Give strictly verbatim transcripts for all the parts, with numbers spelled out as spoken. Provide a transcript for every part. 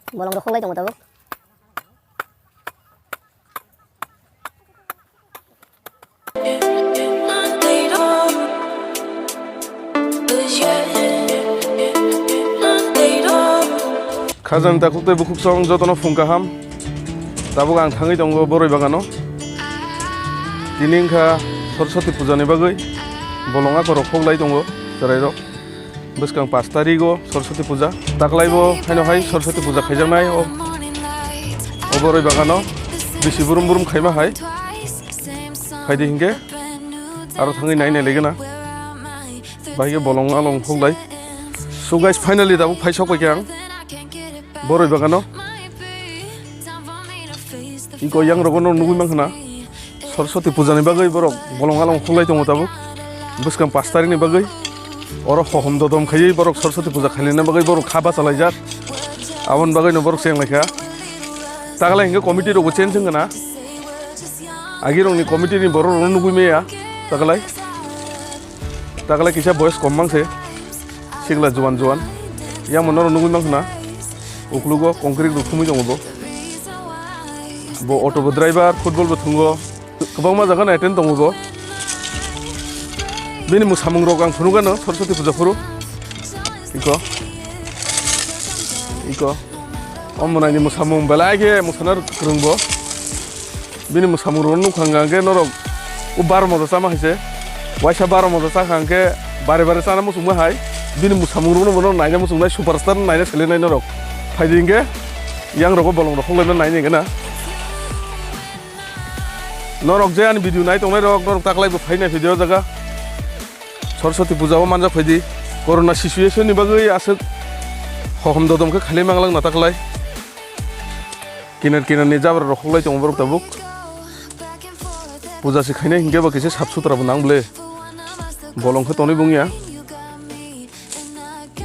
Bolong rok khoklai tongo tabuk. Khajani takhuk tei bukhuk song jotono phung kaham. Tabuk ang thangwi tongo Boroi bagano. Tini wngkha Saraswati puja ni bagwi bolong akorok khoklai tongo chwrairok. Bwskang pash tarigo Saraswati puja. Taklaibo haino hai Saraswati puja khaijaknai o, o Boroi bagano bisi burum burum khaima hai. Phaidi hinkhe aro thangwi nai nai laigana. Bahai khe bolong along khoklai. So guys, finally tabuk phai sok paikha ang Boroi bagano. Iko yang rogo no nugwi mankha na. Saraswati puja ni bagwi borok bolong along khoklai tongo tabuk. Bwskang pash tarikh ni bagwi. Oro hohom dodom khaiwi borok Saraswati puja khailina bagwi borok kha bachalaijak. Aboni bagwi no borok chenglaikha. Taklai hinkhe committee rokbo change wngkha na. Agirokni committee ni borok rokno nugwi maya. Taklai. Taklai kisa boyes kom mang se. Sikla juan juan. Yang mo norok nugwi mankha na. Uklugo concrete rok thumwi tongo bo. Bo auto bo driver, football bo thwngo. Kwbangma jaga no attend tongo bo. Bini mwsamung rok ang phunukgano Saraswati puja phuru. Iko. Iko. O mwnai ni mwsamung belai khe mwsana kwrwng bo. Bini mwsamung rok nukha hwnkha hwnkhe norok o baro moja chama hai se. Waisa baro moja chakha hwnkhe bare bare chana muchungma hai. Bini mwsamung rokno bono naina muchungnai, superstar naina selenai norok. Phaidi hwnkhe yang rogo bolong rok khoklaima naina hwnkhe na. Norok je ani video nai tongnai rok, norok taklai bo phainai phaidi o jaga. Saraswati puja o manjak phaidi. Corona situation ni bagwi aswk hohom dodom khe khailai manglak na taklai. Kinar kinar ni jabra rok khoklai tongo borok tabuk. Puja se khainai hinkhe ba kisa sap sutra bo nang ble. Bolong khe tonwi bung ya.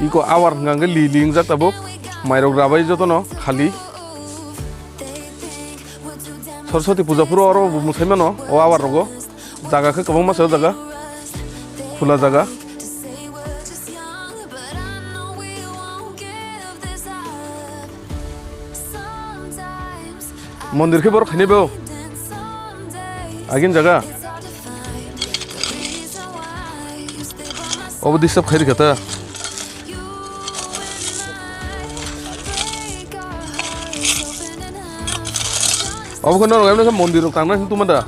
Iko awar hwnkha hwnkhe li li wngjak tabuk. Mairok rabai jotono khali. Saraswati puja phuru oro bo mwsai mano o awar rogo. Jaga khe kwbangma se o jaga. Khula jaga. Mondir khe borok khainai bo. Agin jaga. Obo disturb khairi kata. Obo khe norok emno khe mondir rok tangnai tuma da.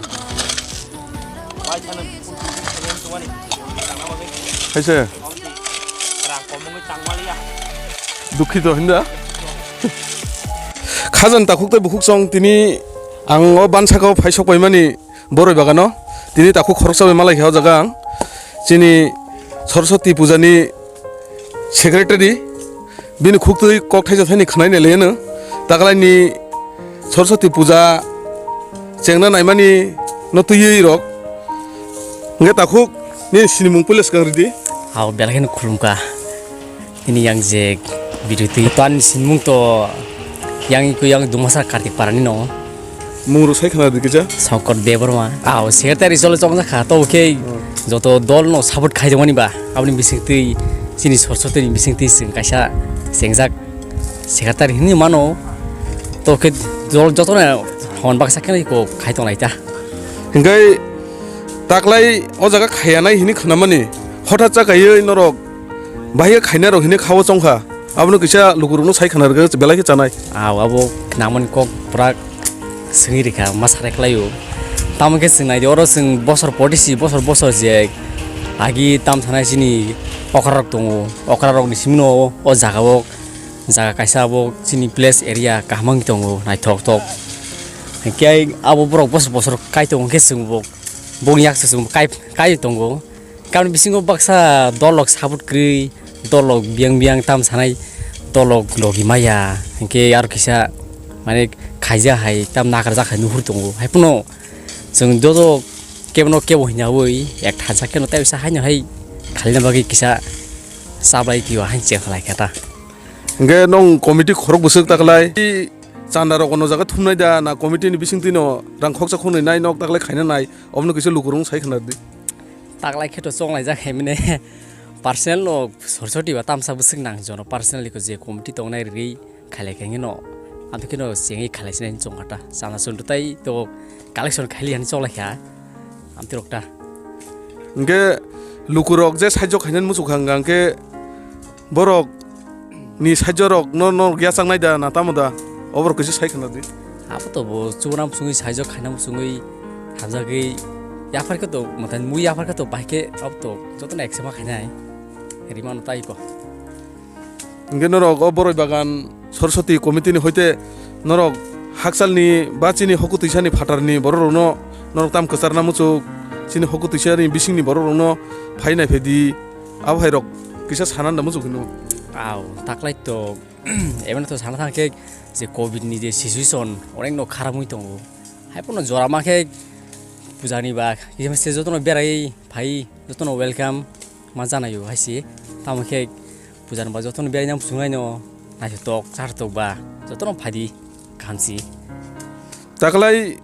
Hai se. Dukhito hinda. Khajani takhuk tei bukhuk song tini ang o bansakao phai sok paimani Boroi bagano. Tini takhuk khoroksa bai malai kha o jaga ang. Chini Saraswati puja ni secretary bini khuktwi kok thaisa thaini khwnai nai laiano. Taklaini Saraswati puja chengna naimani no twiwi rok. Hwnkhe takhuk nini sinimung puila swkang ridi. Hao belai kheno khulumkha. Nini yang je video twi to ani sinimung to yang iku yang Dumasa Kartik Parani no. Mung rok sai khna di kisa. Songkor Debbarma. Ao secretary chole chongjak kha to khe joto dol no support khai tongmani ba aboni bising twi chini Saraswati ni bising twi chwng kaisa chengjak secretary hinwi mano to khe dol joto no hon baksa khe ko khai tonglai ta. Hingkai taklai o jaga khaiya nai hini khna mani hothat cha kaiwi norok bahai khaina rok hini khawo chongkha. Abono kisa lukurokno sai khna rwgwi belai khe chanai. Ao abo khnamani kok pura swngwi rikha, ma sarai khlaio. Tamo khe swng naidi, oro chwng bosor poti si, bosor bosor je agi tam sanai chini okra rok tongo. Okra rokni simino o jaga o, jaga kaisa abo chini place area kaham wngwi tongo, naithok thok. Hinkhe abo borok bosor bosor kai tongo khe chwngbo, boni yaksa chwngbo kai, kai tongo. Kamni bisingo baksa dolok sabut kwrwi, dolok biyang biyang tam sanai, dolok logi maya, hinkhe aro kisa, mane, khaija hai, tam nakarjak hai nuhur tongo. Hai phano chwng joto kebono kebo hinyaui, ek thansa keno tai bisa haino hai khalina bagwi kisa chablai twiwa hai chekhalai khe ta. Hinkhe nong committee khorok bwswk taklai, chanda rok ono jaga thumnai da, na committee ni bisingtwi no rang khoksa khonwi nai nok taklai khaina nai, omono kisa lukurok sai khna di. Taklai khe to chonglaijak hai mane personal no Saraswati ba tamsa bwswk nang jono personally ko je committee tongnai rwi Khailai khe no, amtwi kheno chengwi khailai sinai chong kha ta. Chana chwng tai to collection khaili ani chok lai kha. Amtwi rok ta. Hingke lukurok je saijo khainani muchuk kha hingke borok ni saijo rok no, no yachak nai da na tamo da? Oborok kisa sai khna di. Abo to bo chubana muchungwi saijo khaina muchungwi hamjagwi yaphar khe to mwtai mui yaphar khe to bai khe abo to jotono accept ma khainai. Rimano tai ko. Hingke norok o Boroi Bagan Saraswati Committee ni hoite norok hakchalni ba chini hoku twisani phatarni bororokno norok tam kwcharna muchuk, chini hoku twisani bisingni bororokno phai naiphaidi, abo hai rok kisa sana da muchuk hino. Aw, taklai to, emon to sana thang khe je covid ni je situation onek no kharap wngwi tongo. Hai pono jora ma khe puja ni ba kisa se jotono berai phai jotono welcome ma janaio hai se. Tamo khe puja ni ba jotono berai nang chungnai no naithotok chartok ba jotono phaidi kaham si. Taklai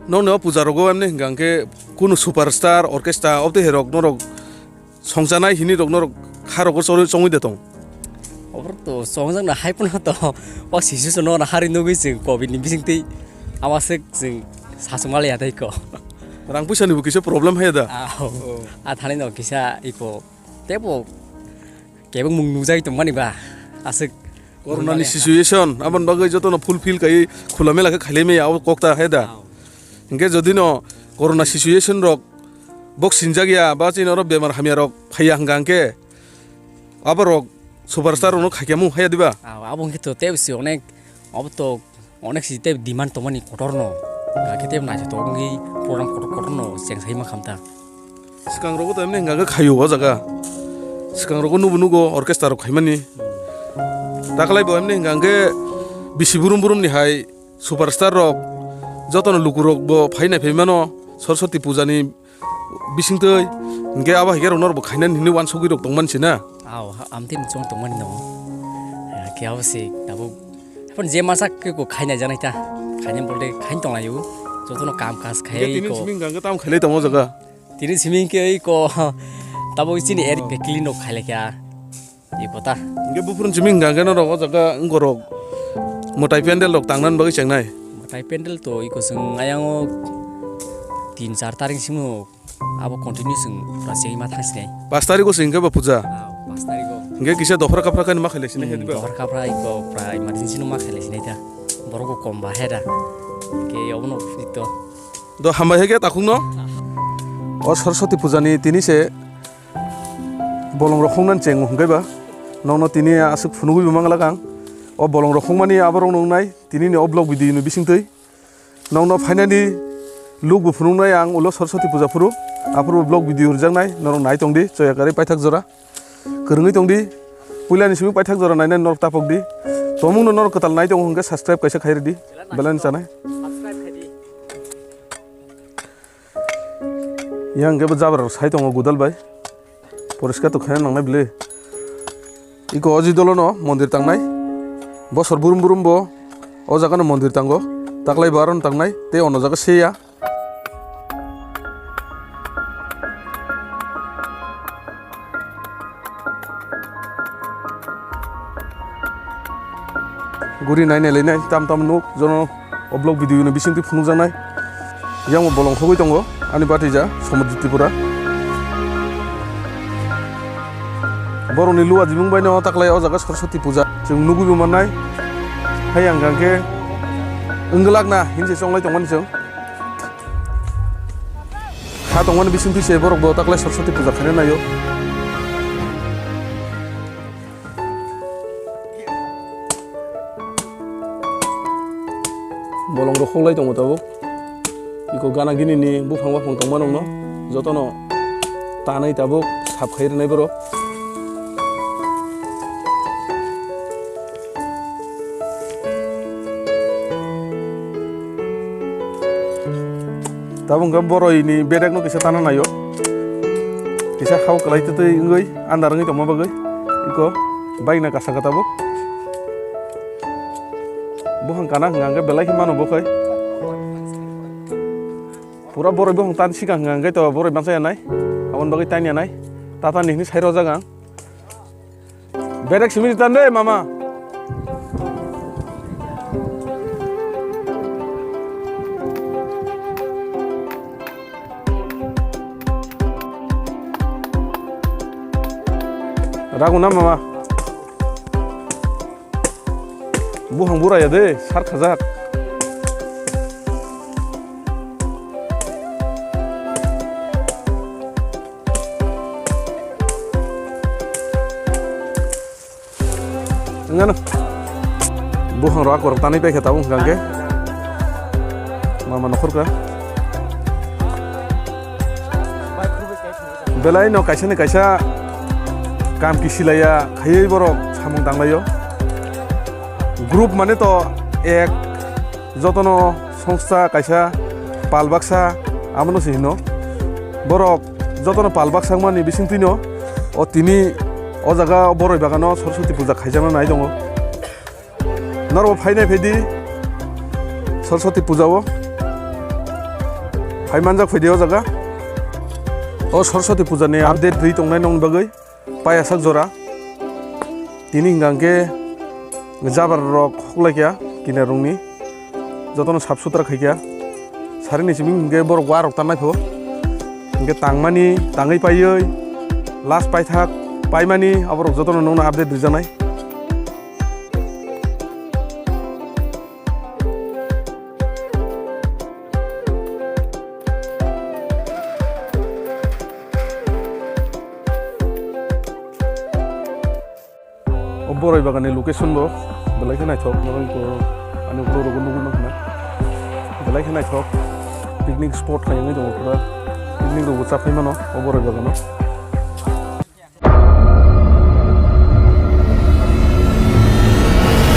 nokni o puja rogo emni hingka hingke kunu superstar orchestra obtwi herok norok songchanai hini rok norok kha rogo chorwi chongwi de tong. Oborok to chongjak na hai pono to o situation no hari nugwi chwng covid ni bising twi ama se chwng sachung ma le ya tei ko. Rang puisa ni bo kisa problem hai da. Aw. Oh. A thani no kisa iko tebo kebeng mung nujai tong mani ba aswk. Corona ni situation aboni bagwi jotono fulfill kai khula mela khe khailai maya abo kok ta hai da. Aw. Hingke jodi no corona situation rok bok sinjak ya ba chini oro bemar hamya rok phaiya hingka hingke abo rok superstar rok no khaikya mung haya diba? Aw, abo hingke to tebo si onek, abo to onek si tebo demand tongmani kotor no. Hingke tebo naithotok wngwi program kotor kotor no cheng sai ma khamta. Swkang rogo to emni hingka khe khaio o jaga. Swkang rogo nubo nugo orchestra rok khaimani. Taklai bo emni hingka khe bisi burum burum ni hai superstar rok jotono luku rok bo phai nai phai mano Saraswati puja ni bisingtwi. Hingke abo hai khe rok norok bo khainani hinwi wansugwi rok tongmani se na. Aw, ha-, amtwi ni chong tongmani no. Khe abo se tabuk. Hapan je masa khe ko khainai janai ta. Khainai bolte khain tonglaio. Jotono kam kaj khai tini ko. Simi hingka khe tam khailai tongo o jaga. Tini simi hingke iko tabuk chini eri Oh. Pekli nok khailai kha. Iko ta. Hingke buphuru simi hingka khe norok o jaga wngkorok mwtai pendel rok tangna bagwi chengnai. Mwtai pendel to iko chwng ayang o tin char tarik simi abo continue chwng pura chengwi ma thang sinai. Pas tariko se hingke bo puja. Ah, pas tariko. Hingke kisa dophra kaphra khe ma khailai sinai Hmm, diba? Dophra kaphra iko pura emergency no ma khailai sinai ta. Borok bo kom ba he da. Ke obono to. Do hambai hai khe takhukno. O Saraswati puja ni tini se bolong rok hongna cheng hwnkhe ba. Nokno tini aswk phunugwi bo manglak ang. O bolong rok hongmani aborok nuknai tini ni o vlog video ni bisingtwi. Nokno phainani luk bo phunuknai ang ulo Saraswati puja phuru. Aphuru vlog video rijak nai norok nai tong di choya kwrwi paithak jora. Kwrwngwi tong di. Puila ni simi paithak jora nainai norok tapok di. Tomung no norok kwtal nai tongo hwnkhe subscribe kaisa khai rw di. Belai ni chanai. Yang khe bo jabra rok sai tongo gudal bai. Poriskar to khaina nangnai bwle. Iko o jidolo no mondir tangnai. Bosor burum burum bo o jaga no mondir tango. Taklai bo aro no tangnai. Tei ono jaga se ya. Guri nai nai lai nai tam tam nuk jono o vlog video ni bising twi phunuk jaknai. Yang bo bolong khogwi tongo ani batija Somodip Tripura. Borok ni luwa jibung bai no taklai o jaga Saraswati puja chwng nugwi bo mannai. Hai ang khe wngwlak na hinse chonglai tongmani chwng. Ha tongmani bising twi se borok bo taklai Saraswati puja khaina naio. Bolong rok khoklai tongo tabuk. Iko gana gini ni buphang baphang tongma nokno jotono tanwi tabuk sap khai rwnai borok. Tabuk hwnkhe boroi ni bedek no kisa tana naio. Kisa hao kwlai twtwi wngwi andar wngwi tongma bagwi iko bike na kasa khe tabuk. Buphang kana hwnkha hwnkhe belai khe mano bo khai. Pura boroi buphang tan sikang hwnkha hwnkhe to boroi masa ya nai. Aboni bagwi tan ya nai. Tata ni hwnwi sai rojak ang. Bedek simi tan de mama. Rago na mama? Buphang bura ya de, sar khajak. Ngano. Buphang rok akorok tanwi paikha tabuk hwnkha hwnkhe. Mama nokhorka. Belai no kaisa ni kaisa kam kisilaiya khaiwi borok samung tanglaio. Group mane to ek jotono songsta kaisa pal baksa abono se hino. Borok jotono pal baksa wngmani bisingtwino o tini o jaga o boroi bagano Saraswati puja khaijakna nai tongo. Norok phainai phaidi Saraswati puja o. Phai manjak phaidi o jaga. O Saraswati puja ni update rwi tongnai nongni bagwi. Payasak jora. Tini hingka hingke jabar rok huklaikya kinarungni. Jotono sap sutra khaikya. Sarini simi hingke borok warok tannaipho. Hingke tangmani, tangwi paiwi, last paithak paimani, aborok jotono nongno update rijaknai. O boroi bagan ni location bo belai khe naithok, norok ani ukulok rogo nugwi mankha na. Belai khe naithok, picnic spot khai wngwi tongo pura. Picnic rokbo chaphai mano o boroi bagano.